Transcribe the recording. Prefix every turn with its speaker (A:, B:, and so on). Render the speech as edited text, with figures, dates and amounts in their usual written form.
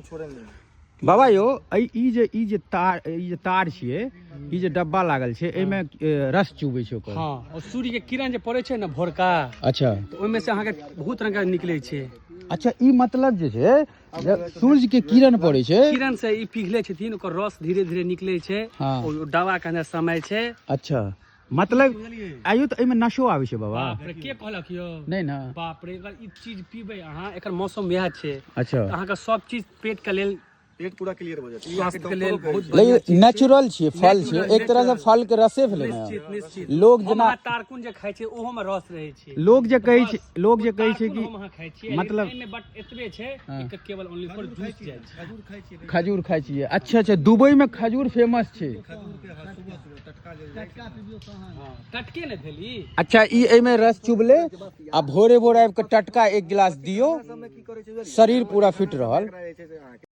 A: छोड़े नहि।
B: बाबा यौ, ई जे तार छियै, ई जे डब्बा लागल छै, एहिमे रस चुबै छै ओकर?
C: हँ, और सूर्य के किरण जे पड़ै छै ने भोरका, तऽ ओहिमे से अहाँके बहुत रंग के निकलै छै।
B: अच्छा, ई मतलब जे छै, जब सूर्य के किरण पड़ै छै,
C: किरण से ई पिघले छथिन, ओकर रस धीरे धीरे निकलै छै। ओ डब्बा के अंदर समय छै।
B: अच्छा, मतलब आइयो तऽ एहिमे नशो आबै छै बाबा?
C: बाप रे, के कहलक यौ?
B: नहि ने?
C: बाप रे, अगर ई चीज पीबै अहाँ, एकर मौसम वएह छै। तऽ अहाँके सब चीज पेट के लेल,
A: पेट पूरा क्लियर हो जाता है।
C: स्वास्थ्य के लेल बहुत बढ़िया
B: लेकिन
C: चीज छै।
B: नेचुरल छियै, फल छियै।
C: Natural,
B: एक तरह से
C: natural।
B: फल के रसे भेलै ने?
C: निश्चित, निश्चित।
B: लोग
C: हम
B: जेना
C: अहाँ तारकुन जे खाइ छियै, ओहो मे रस रहै छै।
B: लोग जे कहै छै,
C: बस,
B: लोग जे
C: ओ
B: कहै छै
C: तारकुन
B: कि
C: हम अहाँ खाइ छियै,
B: मतलब
C: एहिमे बट एतबे छै, एकर केवल ओनली फॉर जूस जाइ छै।
B: खजूर खाइ छियै। अच्छा, दुबई में खजूर फेमस छै।
C: हँ, टटके ने भेल ई।
B: अच्छा, ई एहिमे रस चुबले आ भोरे भोरे आबि कऽ टटका एक गिलास दियौ,
A: की करै छै?
B: शरीर पूरा फिट रहल।
A: एकरा जे छै से अहाँके